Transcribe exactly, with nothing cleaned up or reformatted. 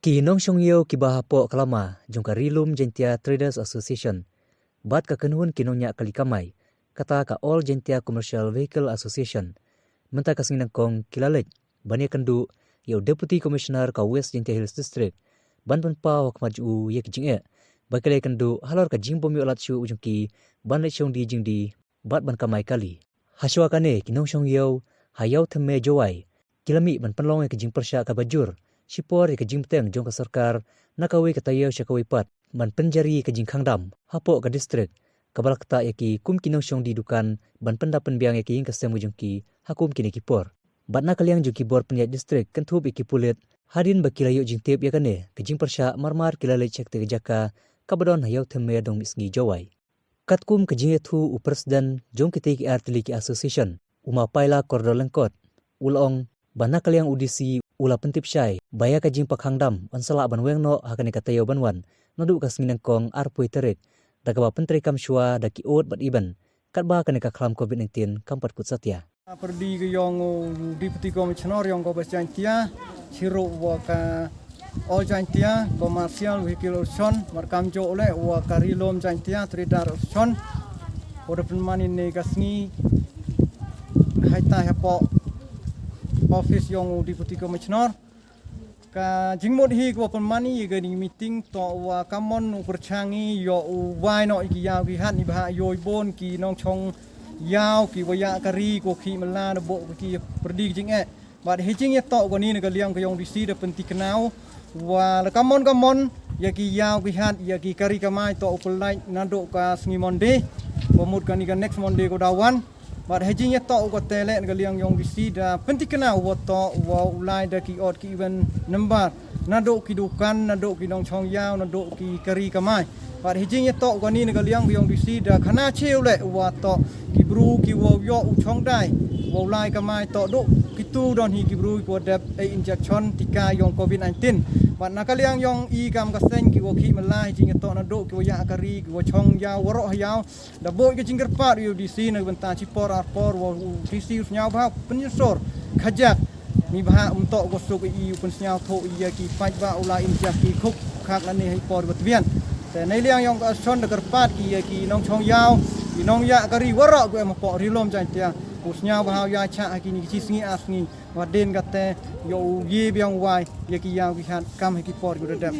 Ki nongshong ïew kiba hapoh ka lama jong ka Ri Lum Jaintia Traders Association bad ka kynhun ki nongñiah kali kamai, kata ka All Jaintia Commercial Vehicle Association, mynta ka sngi nyngkong ki la leit ban ïakynduh ïa u Deputy Commissioner ka West Jaintia Hills District ban pynpaw ha khmat jong u ïa ki jingeh ba ki la ïakynduh halor ka jingbym ïoh lad shuh jong ki ban leit shong die jingdie bad ban kamai kali. Hashwa kane, ki nongshong ïew ha Ïawthymme Jowai ki la mih ban pynlong ïa ka jingpyrshah kaba jur shipor ïa ka jingbteng jong ka sorkar na kawei ka taïew sha kawei pat ban pynjari ïa ka jingkhang dam hapoh ka district, kaba la ktah ïa ki kum ki nongshong die dukan ban pynda pynbiang ïa ka ïing ka sem ka jong ki ha kum kine ki por. Bad na ka liang jong ki bor pynïaid district kynthup ïa ki pulit, hadien ba ki la ïoh jingtip ïa kane ka jingpyrshah, marmar ki la leit sha katei ka jaka kaba don ha Ïawthymme Dongmihsngi Jowai. Katkum ka jingïathuh u President jong kitei ki artylli ki association, u Ma Paila Kordor Lyngkot, u la ong ba na ka liang u D C u la pyntip shai ba ïa ka jingpynkhang dam yn sa lah ban weng noh ha kane ka taïew ban wan, naduh ka sngi nyngkong arphew tarik, da kaba pyntreikam shuwa da ki oud bad iban, katba kane ka khlam covid nineteen kam pat kut satia. Pyrdi ka ïong u Deputy Commissioner ïong ka West Jaintia, chirup wa ka All Jaintia Commercial Vehicle Association, markam jong u leh wa ka Ri Lum Jaintia Traders Association. Wa da pynmane ïa ka sngi, hai ta hapoh office ïong u Deputy Commissioner. Ka jingmut hi ka wa pynmane ïa kane ka meeting toh wa ka mon u pyrshang ïa u wai noh ïa ki ïaw ki hat, neibhah ïoh bun ki nongshong ïaw ki wa ïa ka ri ko khih mala na bok ki pyrdi ka jingeh. Bad hi jingïatoh kane na ka liang ka ïong D C da pyntikna u wa la ka mon ka mon ïa ki ïaw ki hat, ïa ki kari kamai toh u pynlait naduh ka sngi Monday wa mut kane ka next Monday ko da wan. Bad hi jingïatoh u ka tele na ka liang ïong D C da pyntikna u wa toh wa u lai da ki odd ki even number naduh ki dukan, naduh ki nongshong ïaw, naduh ki kari kamai. Bad hi jingïatoh u kane na ka liang ïong D C da khana cheu leh wa toh ki bru ki wa ïoh u chongdai wa u lai kamai toh duh kitu don hi ki bru ki wa dep ei injection tika ïong covid nineteen. Bad na ka liang ïong i kam ka seng ki wa khih mala hi jingïatoh naduh ki wa ïa kari ki wa chong ïaw waroh ïaw. Da bok ka jingkyrpad ïa u D C na bynta chi por ar por wa u D C u sñiaw bha pynsor khajak. Neibhah um toh ko suk i u pynsñiaw thoh ïa ki paidbah u la im jak ki khuk khak lane ha i por wa tbian. Te nei liang ïong ka son da kyrpad ïa ki nongshong ïaw, ki nongïa kari waroh ko em hapoh Ri Lum Jaintia. U sñiaw bha u ïa chah ha kini ki chi sngi ar sngi. Wa den kate ïa u ye biang wai ïa ki ïaw ki hat kam ha ki por ko da dep.